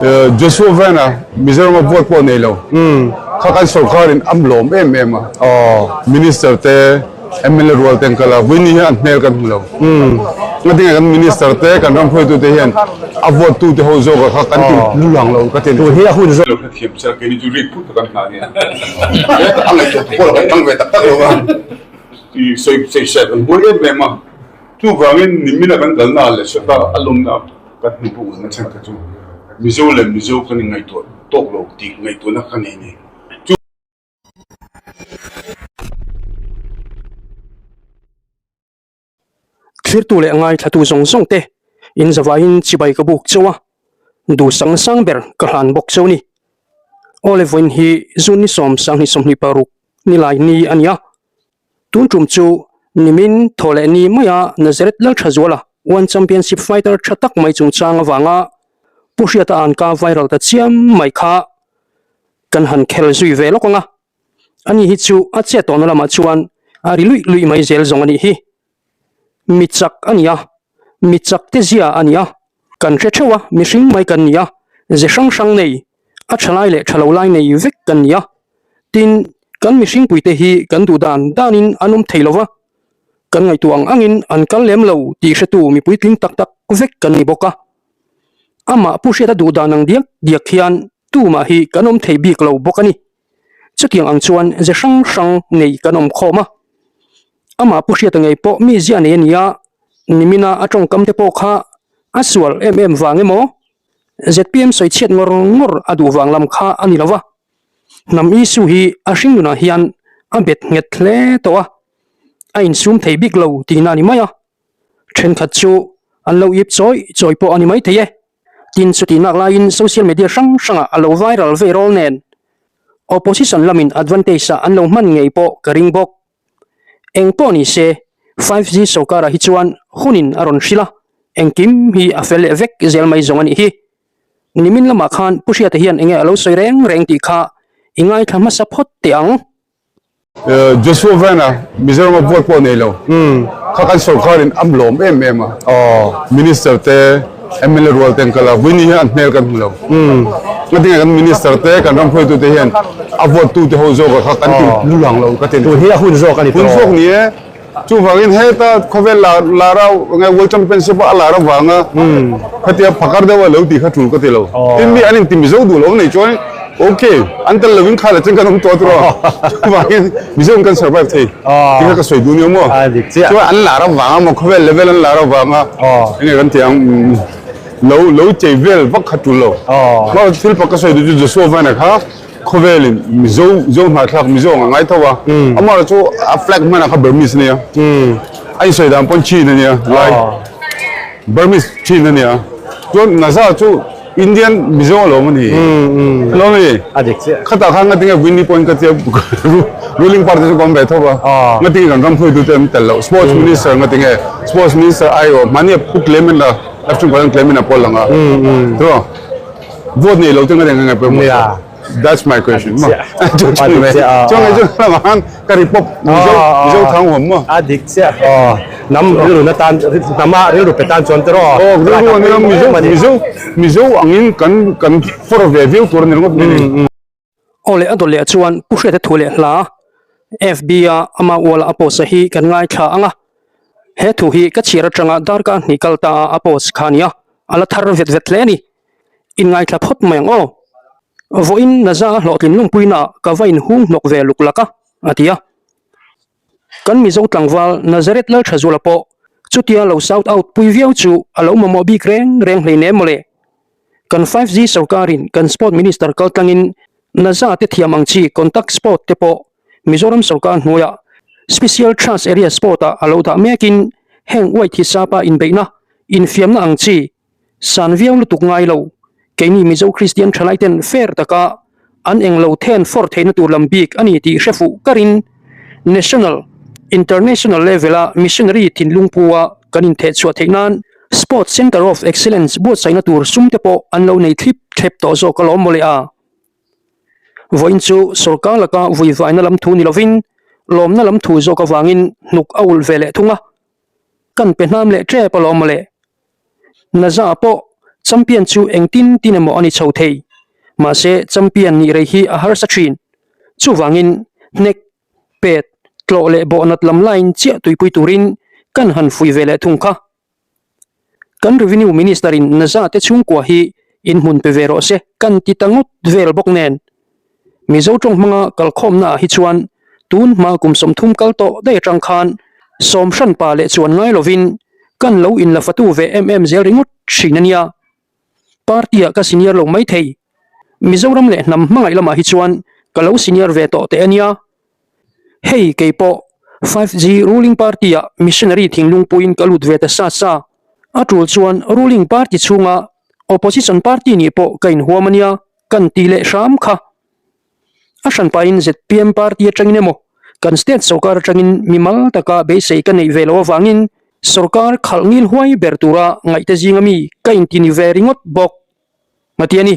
Joshua Van-a Mizoram-a vote pawh nei lo kha kan sorkarin a lawm em em a, Minister te, mla rual te an kal a, vawiin ni hian an hmel kan hmu lo. Ngatinge kan Minister te, kan ram hruaitute hian a vote tute ho zawka kha kan ti lulang lo ka ti a ni. Tun hi a hun zawk. Lo hrethiam che a, keini chu rik phut tak an hna a nia. A ngaihtuah tu pawh kan tang ve tak tak lo a, sawi sawi kan buai em em a. Chuvangin nimina kan kalna ah leh sawta a lawmna kan hmu bawk ang a chhan kha chu Mizo leh Mizo kan inngaihtuah tawk lo tih ngaihtuahna ka nei a ni. Chu. Thlirtu leh ngaithlatu zawng zawng te in zavaiin chibai ka buk chauh a, duhsang sang ber ka hlan bawk chauh a ni. Awle vawiin hi June ni 10 2026 nilai ni a ni a. Tun tum chu nimin thaw leh ni maia Nazareth Lalthazuala One Championship fighter tha tak mai chungchang avanga Pu Hriata Anka viral ta chiam mai kha kan han khel zui ve lawk ang a. Ani hi chu a chet tawhna lamah chuan a ri luih luih mai zel zawng a nih hi. Mi chak a ni a, mi chak te zia a ni a, kan hre theuh a, mihring mai kan ni a, ze hrang hrang nei, a tha lai leh tha lo lai nei vek kan ni a. Tin, kan mihringpuite hi kan duh dan danin an awm thei lo va, kan ngaihtuah ang angin an kal lem lo tih hretu mipui tling tak tak vek kan ni bawk a. Amah Pu Hriata duh dan ang diak diak hian tumah hi kan awm thei bik lo bawk a ni. Chutiang ang chuan ze hrang hrang nei kan awm khawm a. Amah Pu Hriata ngei pawh mi zia nei a ni a, nimina a tawngkam te pawh kha a sual em em vang emaw zpm sawi chhiat ngawr ngawr a duh vang lam kha a ni lo va. Hnam Isu hi a hringnunah hian a bet nghet hle tawh a, a insum thei bik lo tihna a ni mai a. Thenkhat chu an lo ip chawi chawi pawh a ni mai thei e. Tin, chutih nak laiin social media hrang hrangah a lo viral ve rawl nen opposition lamin advantage-ah an lo hman ngei pawh ka ring bawk. Eng pawh ni se, 5G sorkarah hi chuan hunin a rawn hrilh a, engkim hi a fel leh vek zel mai zawng a nih hi. Nimin lamah khan Pu Hriata hian enge a lo sawi reng reng tih kha i ngaithla hmasa phawt teh ang. Joshua Van-a Mizoram a vote pawh nei lo kha kan sorkarin a lawm em em a, Minister te, mla rual te an kal a, vawiin hian an hmel kan hmu lo. Ngatinge kan Minister te, kan ram hruaitute hian a vote tute ho zawka kha kan ti lulang lo ka ti a ni. Tun hi a hun zawk a ni tawh. Hun zawk ni e. Chuvangin heta khawvel lar lar a nge World Championship a lar avanga khatia phakar deuh a lo tih kha tul ka ti lo. Tin mi an inti Mizo duh lo nei chuan ok an tel lovin kha la chen kan awm tawh tur a. Chuvangin Mizo in kan survive thei tih kha ka sawi duh nia maw. Chuan an lar avanga maw khawvel level an lar avanga enge kan tih ang lo lo chei vel vak kha tul lo. Thil pakhat ka sawi duh chu Joshua Van-a kha Khawvelin Mizo Zo hnahthlak Mizo ang a ngai tho a, amaherawh chu a flag hmanah kha Burmese a nia, a insawi dan pawn Chin a nia, lai Burmese Chin a nia, chuan Naza chu Indian Mizo a lawm a ni, a lawm a ni, khatah khan ngatinge Winnie pawhin ka tia ruling party chu ka awm ve tho a, ngatinge kan ram hruaitute an tel loh, sports minister ngatinge sports minister aiawh mahni a pu Clement a, Lafchung Pahlan Clement a pawl ang a, tiraw. Vote nei lo te nga reng ngai pawimawh Yeah. That's my question. A dik chiah. Chu chu A dik mai. chiah. Chuan ngai chu lamah khan ka ri pawp Mizo Mizo thang huam maw. A dik chiah. Aw hnam rilru na tan hnama rilru pe tan chuan tiraw. Aw rilru ania Mizo Mizo Mizo angin kan kan for ve viau tur a ni ringawt mai ni. Aw leh a dawt leh chuan Pu Hriata thu leh hla FB a ama uala a post a hi kan ngaithla ang a, he thu hi ka chhiar atanga darkar hnih kal ta a a post kha a ni a, a la thar vet vet hle a ni. Inngaithla phawt mai ang aw. Vawiin Naza hlawhtlin lungpuina ah ka va inhung hnawk ve luk lak a, a ti a. Kan Mizo tlangval Nazareth Lalthazuala pawh chutia lo shout out pui viau chu a lo mamawh bik reng reng hleinem mawle. Kan 5G sorkarin kan Sport Minister kaltlangin Naza te thiam ang chi contact sport te pawh Mizoram sorkar hnuaiah Special Trust Area Sport ah a lo dah mekin heng uai thi sapa inbeihna, infiamna ang chi san viau lutuk ngai lo. Keini Mizo Kristian thalaiten fair taka an englo then for theihna tur lam bik a ni tih hre fuh karin National, International level a missionary thinlung pu a kan inthehchhuah theih nan Sports Centre of Excellence buatsaihna tur sum te pawh an lo nei thlip thlep tawh zawk alawm mawle a. Vawiin chu sorkar laka vuivaina lam thu ni lovin lawmna lam thu zawk avangin hnuk a ulh ve leh thung a, kan pe hnam leh tep alawm mawle. Naza pawh. Champion chu engtin tin emaw a ni chho thei. Mahse, champion nih rei hi a harsa thin. Chuvangin, hnek, pet, tlawh leh bawhnat lam line chiah tuipui turin kan han fui ve leh thung kha. Kan Revenue Minister in Naza te chhungkua hi inhmun pe ve rawh se kan ti ta ngawt vel bawk nen. Mizo tawng hmanga kalkhawmna ah hi chuan tun hma kum 30 kal tawh daih atang khan sawm hran pa leh chuan ngai lovin kan lo inla fatu ve em em zel ringawt thin a nia. Party ah ka senior lo mai thei. Mizoram leh hnam hmangaih lamah hi chuan ka lo senior ve tawh teh a nia. Hei kei pawh 5G ruling party ah missionary thinglung puiin ka lut ve ta sa sa. A tul chuan ruling party chhunga opposition party nih pawh ka inhuam a nia kan ti leh hram kha. A hranpain zpm party atangin emaw kan state sorkar atangin mimal taka beisei ka neih ve loh avangin sorkar khalh ngil huai ber tura ngaihte zinga mi ka inti ni ve ringawt bawk ngati a ni.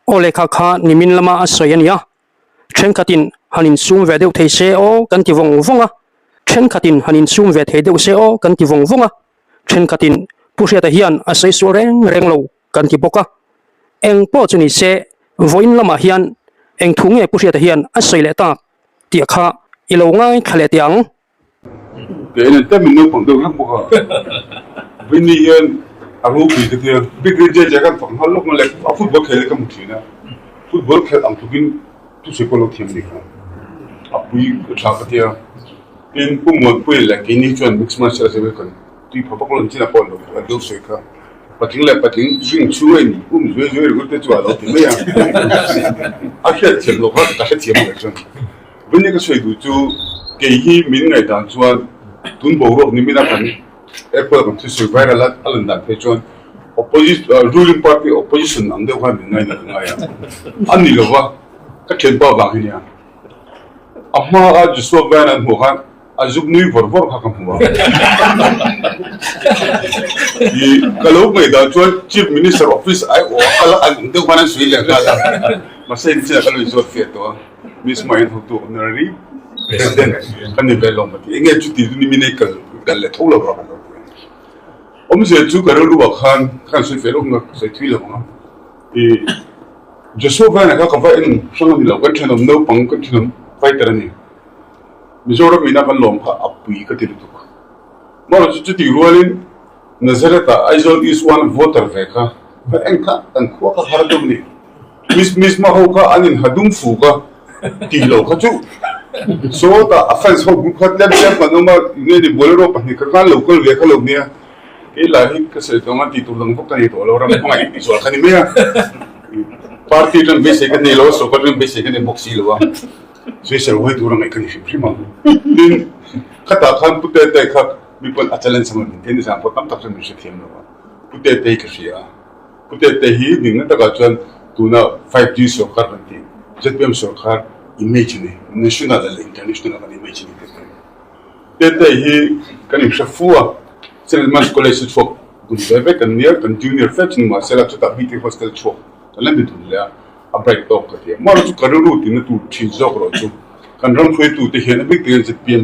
Aw lehkha kha nimin lama a sawi a ni a, thenkhatin han insum ve deuh thei se aw kan ti vawng vawng a, thenkhatin han insum ve thei deuh se aw kan ti vawng vawng a, thenkhatin Pu Hriata hian a sawi sual reng reng lo kan ti bawk a. Eng pawh chu ni se, vawiin lamah hian eng thu nge Pu Hriata hian a sawi leh tak tih kha i lo ngaithla leh teh ang. Kei nen te min naupang deuh hlek bawk a, Vinny hian a ropui ka tia, Big Rin JJ khan fak nghal lawk mai le, a football khel hi ka hmu thin a, football khelh ang tlukin thusawi pawh a lo thiam ni kha, a pui a tha ka tia, tin Pu Muanpuia leh keini chuan mixed martial arts hi kan tui pha vak lo, chinah pawh an lo sawi kha. Patling leh patling ring chhunga in um zuai zuai ringawt te chu a lo ti mai a, a hriatthiam loh kha ka hrethiam ang chuan. Vawini ka sawi duh chu kei hi min ngaihdan chuan tun boruak ni mina kan airport kan thusawi viral a a lan dan phei chuan opposition ruling party opposition ang deuh khan min ngaina ka ngai a, a ni lova ka thianpa vang hi nia. A hma a Joshua Van an hmuh khan A zuk nui vawr vawr kha ka hmu a. I ka lo ngaihdan chuan Chief Minister office ai aw a kal a, an ang deuh khan an sawi leh nghal a. Mahse in chinah ka lo inzawt fiah tawh a, Miss Mahin hotu honorary president ka ni ve lawm a ti. Enge chuti chu nimin ei kal kal leh tho lo a kan lo ti a. Awmzia chu ka rilru ah khan ka han sawi fiah lawk ang a, ka sawi thui lo ang a. I Joshua Van-a kha ka va en hrang a ni lo, kan thenawm naupang kan thenawm fighter a ni. Mizoram ina kan lawm kha a pui ka ti lutuk. Amaherawh chu chutih rualin Nazareth-ah Aizawl East One voter ve kha va en kha kan khua kha har deuh a ni. Miss Miss hma ho kha an inha dum fuk a tih loh kha chu sawtah a fans ho group kha tlem tlem kan awm a, enge ni Bolero pahnih kha khan lo kal ve kha lo nia. Kei lah hi ka sawi tawng a tih tur dang vak ka nei tawh lo, ram hmangaih tih zual kha ni mai a. Party atang beisei ka nei lo a, sorkar atang beisei ka nei bawk si lo a. Sawisel huai tur a ngaih ka ni hrim hrim ang. Tin, khatah khan Pu Tete kha mi pawn a challenge ang min ti a ni zan pawh tam tak chuan min hrethiam lo a. Pu Tete hi ka hria a. Pu Tete hi ningna takah chuan tuna 5G sorkar kan tih, zpm sorkar image a ni, national leh international a kan image a ni tih ka hria. Tete hi kan inhre fu a, St. Edmund's College a chhuak dun ve vek kan nia, kan junior fe chu ni mahsela chutah BT Hostel chhuak kan la ni dun leh a. A bright tawk ka ti a. Mahse chu ka rilru tina tur thin zawk erawh chu kan ram hruaitute hian a bik takin zpm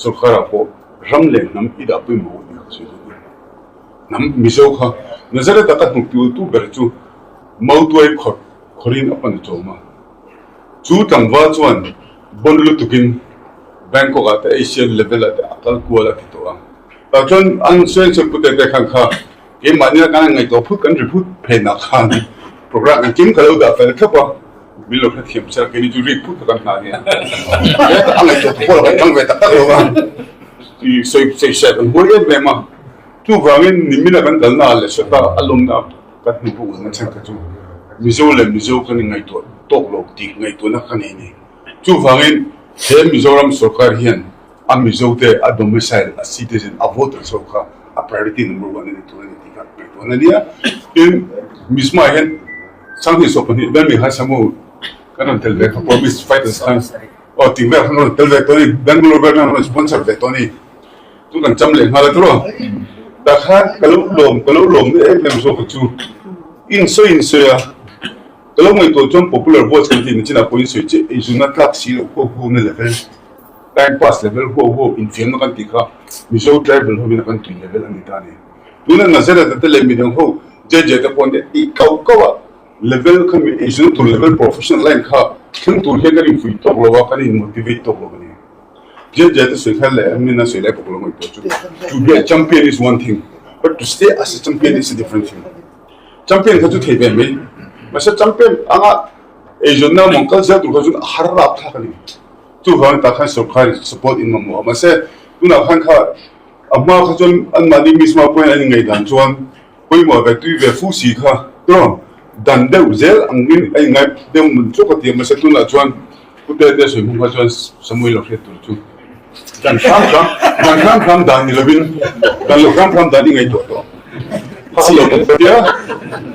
sorkarah pawh ram leh hnam i dah pawimawh tih kha ka sawi duh a ni. Hnam Mizo kha Nazareth ah ka hnuk tiultu ber chu Mautuai khawr khawrin a pan a chawm a. Chu tlangval chuan bon lutukin Bangkok ah te Asian level ah te a kal kual a ti tawh a. Tah chuan an sawi an sawi pute te khan kha Keimahnia kan han ngaihtuah phut kan ri phut phenah khan program engkim ka lo dah fel thlap a, min lo hrethiam sela keini chu rik phut kha kan hna nia. A ngaihtuah tu pawh kan tang ve tak tak lo a, i sawi sawi hriat kan huai em em a. Chuvangin nimina kan kalna ah leh sawta a lawmna kan hmu buk ang a chhan kha chu Mizo leh Mizo kan inngaihtuah tawk lo tih ngaihtuahna ka nei a ni. Chuvangin he Mizoram sorkar hian A Mizo te a domicile, a citizen, a voter so kha a priority number one a ni tur a ni tih kha ngaihtuahna a nia. Tin, Misma hian Sanghnih sawh pahnih Birmingham khan Samu kan rawn tel ve kha Promise Fighters khan aw tih vel khan rawn tel ve tawh a ni, Bangalore vel khan rawn sponsor ve tawh a ni. Chu kan cham leh nghal a tawh a. Tah khan ka lo lawm, ka lo lawm na em em zawk chu insawi insawi a, ka lo ngaihtuah chuan popular voice kan tih nachinah pawh insawi chiah eizuna tlak si loh huau huau na level. Time pass level huau huau infiamna kan tih kha Mizo tribal hovin a kan tui level a ni ta a ni. Tuna Nazareth-a te leh midang ho JJ te pawh an tia tih kauh kauh a level kha mi eizawn tur level professional line kha thleng tur hian kan infuih tawk lo a, kan in motivate tawk lo a ni. JJ te sawi khan leh min a sawi lai bawk lo ngaihtuah chu to be a champion is one thing but to stay as a champion is a different thing. Champion kha chu thei ve mai mahse champion anga eizawnna mawng kal zel tur kha chuan a har rap thlak a ni. Chuvangin tah khan sorkar support in mamawh a mahse tunah khan kha a hma kha chuan anmahni misma pawhin an inngaihdan chuan pawimawh ve tui ve fu si kha tawng dan deuh zel angin a inngai deuh mun chuk a ti a mahse tunah chuan Pu Tete sawi hmung kha chuan Samuel lo hriat tur chu dan hram hram dan hram hram dan ni lovin dan lo hram hram dan i ngaihtuah tawh kha lo tia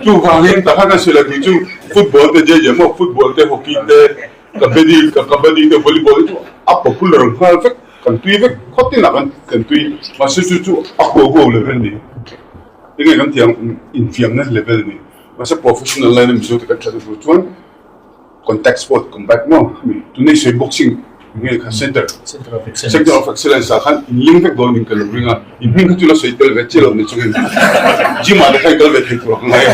chuvangin takha kan sawi la tih chu football te je je maw football te hockey te Kabaddi, kabaddi te volleyball te chu a popular nghal vek, kan tui vek khawp tinah kan kan tui mahse chu chu a huau huau level a ni. Enge kan tih ang infiamna level a ni. Mahse professional line a Mizo te kan that na tur chuan contact sport combat maw hemi tunei sawi boxing nge kha center center of excellence ah khan in link vek dawn in ka lo ring a, in hming kha chu la sawi tel ve chiah lo ni chungin gym ah te khan i kal ve thei tur a ka ngai a.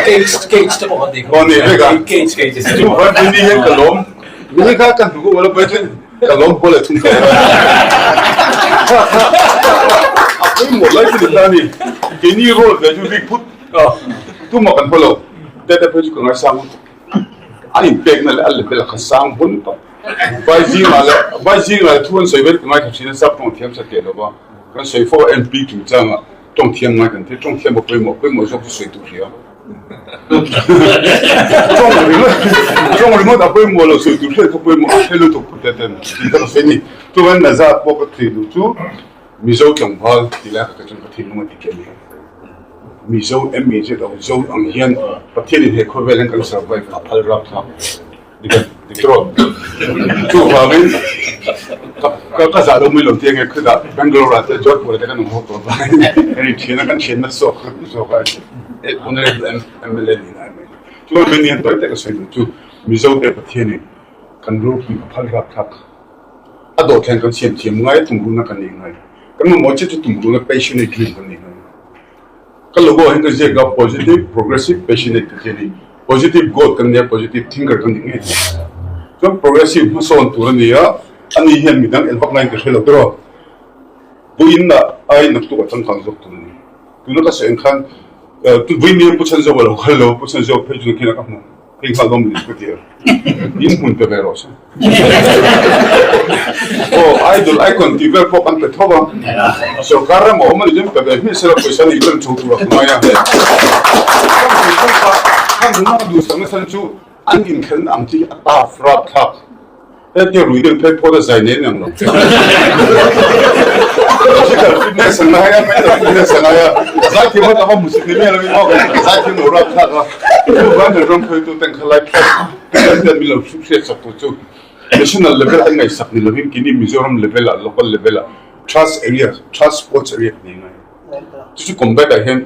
Cage cage te pawh kan nei Aw nei vek a. Cage cage te Chu van tui ni hian ka lawm ni kha ka hnu ka lo pai chuan ka lawm haw leh thung ta a pawimawh lai chu ni ta ni keini role ve chu rik phut tumah kan haw lo te te phei chu ka ngaisang an inpekna leh a level a kha sang hun tak vai zingah leh vai zingah leh thu an sawi vel ka ngaithla thin a sap tawng thiam sa teh lova kan sawi fo a MP chungchangah tawng thiam ngai kan thei tawng thiam a pawimawh pawimawh zawk chu sawi tur hria tawng ringawt tawng ringawt a pawimawh lo sawi tur hriat kha pawimawh a hre lutuk pute ten tih kha ka sawi a ni chuan Naza pawh ka thei duh chu Mizo tlangval tih lai kha chuan ka thinlung a ti teh mai. Mizo MAZ lo Zo ang hian Pathian in he khawvel hian kan survive a phal rap thlak dik a dik tawh. Chuvangin ka ka ka zah lo mai lo tih ange khutah Bangalore ah te Jodhpur ah te kan awm ho tawh avangin kan inthian a kan thianna zawk zawk a Honorable MLA ni lai mai. Chuan many hian tawi tak a sawi duh chu Mizo te Pathian in kan ropui a phal rap thlak. A dawhthleng kan siam thiam ngai, tumruhna kan nei ngai. Kan mamawh chiah chu tumruhna, passionate dream kan nei ngai. Ka logo ah hian ka ziak a, positive, progressive, passionate tih khi a ni. Positive goal kan nia, positive thinker kan ni ngei thei. Chuan progressive hmasawn tur a ni a, ani hian midang el vak laiin ka hre lo tiraw. Vawiin ah ai naktuk a changkang zawk tur a ni. Tuna ka sawi ang khan vawiin nia Pu Chhanzova lo kal lo, Pu Chhanzova phei chu nakin ah ka hmu. Hei nghal dawn min ka ti a, in hmun pe ve rawh se. Aw idol icon tih vel pawh kan pe tho a, sorkar ram a awm a ni chuan pe ve hmiah sela pawisa nih vel chho tur a ka ngai a. Khang hun a duhsakna chhan chu an inkhelhna ang chi hi a tough rapthlak. Hetia rui deuh phei phawt a zai nen ang lo. Physical fitness a ngai a, mental fitness a ngai a. Zaithiam a tam a hmusit ni miah lovin aw ka zaithiam lo rap thlak a. Chuvang hian ram hruaitu ten kha lai phawt ten ten min lo hriat sak tur chu national level an ngaihsak ni lovin kini Mizoram level ah local level ah trust area trust sports area kan nei ngai. Chu chu combat ah hian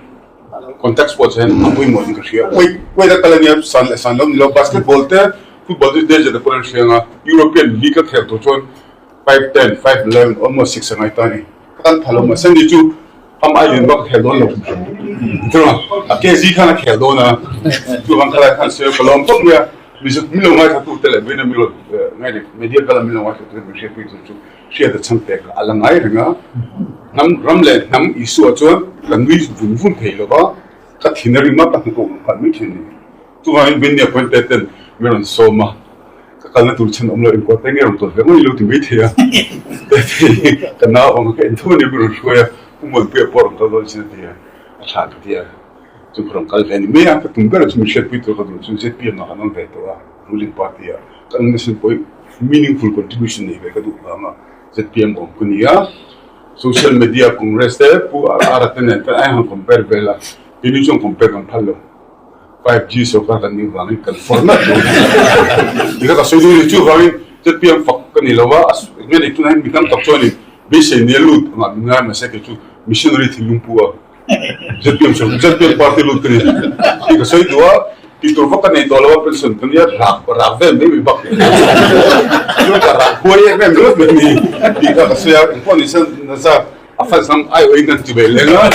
Contact sports hian a pawimawh in ka hria. Weight weight a kal a nia san leh san lo ni lo. Basketball te football te danger te pawh an hria ang a. European league a khel tur chuan 5'10, 5'11 almost 6 a ngai ta a ni. Ka tan pha lo mahse ni chu am ai lian bak a khel dawn lo. Chuan a KZ khan a khel dawn a. Chuvang khalai khan sawi ka lawm khawp mai a. Mizo min lo ngaithla tu te leh vawiin a min lo ngai media kala min lo ngaithla tu te min hriatpui tur chu hriat a chhan pek a la ngai reng a. Hnam ram leh hnam Isua chuan ka nui vun vun thei lo va, ka thin a rim a, ka hnu pawh ka nghal mai thin a ni. Chuvangin Vinny appointed ten min rawn sawm a, ka kalna tur chhan awm lo, engkuah te nge rawn tawlh ve ngawih lo ti mai thei a. Tete ka nau ang a, ka en tho a ni, min rawn hruai a, Pu Muanpuia pawh a rawn kal dawn sin a ti a, a thlah ka ti a, chu ka rawn kal ve a ni mai a, ka tum ber chu min hriatpui tur ka duh chu zpm ah kan awm ve tawh a, ruling party ah kan awm nasa pawhin meaningful contribution nei ve ka duh vang a, zpm awm ka ni a. Social media Congress te Pu RR te nen te an han compare vel a, keini chuan compare kan phal lo. 5G sorkar kan nih vangin kan fawr ngat lo. Tika ka sawi duh ni chuvangin zpm fak ka ni lo a, nge ni tunah hian mi tam tak chuanin beisei nia lut angah min ngai mahse kei chu missionary thinlung pu a. Zpm sawi zpm party lut ka ni tih ka sawi duh a, tih tur vak ka nei tawh lo a pension ka nia rak rak vel mai mai bak chuan ka rak huai em em ringawt mai ni tih kha ka sawi a, engpawh ni se naza a fans lam aiawhin kan ti ve leng a.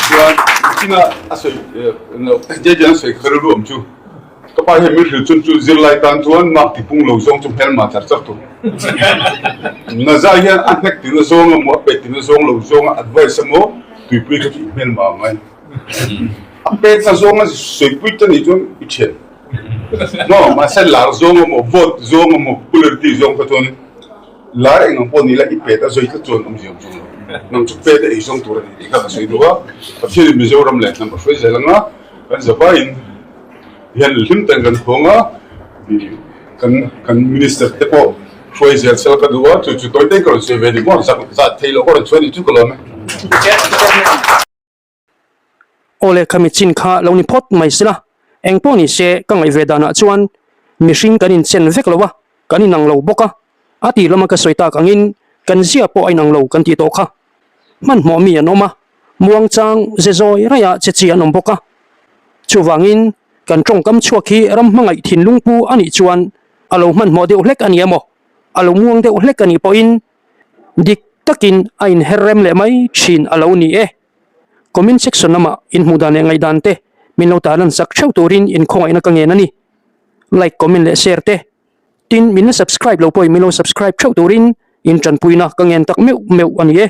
Chuan china a sawi JJ an sawi kha rilru awm chu ka pa hian min hrilh chun chu zirlai tan chuan mark ti pung lo zawng chu hmelma char char tur. Naza hian a hnek tina zawng emaw a pet tina zawng lo zawng a advice emaw tuipui kha chu i hmelma ang ngai. A pekna zawnga sawipui te nih chuan i thian. Maw mahse lar zawng emaw vote zawng emaw popularity zawng kha chuan lar eng ang pawh ni la i pet a zawi tlat chuan awmzia awm chuang lo. Nang chu pet a ei zawng tur a ni tih kha ka sawi duh a. Pathianin Mizoram leh hnam a hruai zel anga kan zavaiin hian hlim takin kan khawng a, kan kan minister te pawh hruai zel sela ka duh a, chu chu tawi takin ka rawn sawi ve ni maw zak zat theih loh ka rawn chhuah ni chu ka lawm e. Aw leh khami chin kha lo ni phawt mai sela, eng pawh ni se ka ngaih ve danah chuan mihring kan inchen vek lo a, kan inang lo bawk a, a tih lama ka sawi tak angin kan zia pawh a inang lo kan tih tawh kha. Hmanhmawh mi an awm a, muangchang ze zawi raiah che chi an awm bawk a. Chuvangin kan tawngkam chhuak hi ram hmangaih thinlung pu a nih chuan a lo hmanhmawh deuh hlek a ni emaw, a lo muang deuh hlek a nih pawhin dik takin a inher rem leh mai thin a lo ni e. Comment section lamah inhmuh dan leh ngaihdan te min lo tarlan sak theuh turin inkhawngaihna ka ngen a ni. Like, comment leh share te. Tin, min la subscribe lo pawhin min lo subscribe theuh turin in tanpuina ka ngen tak meuh meuh a ni e.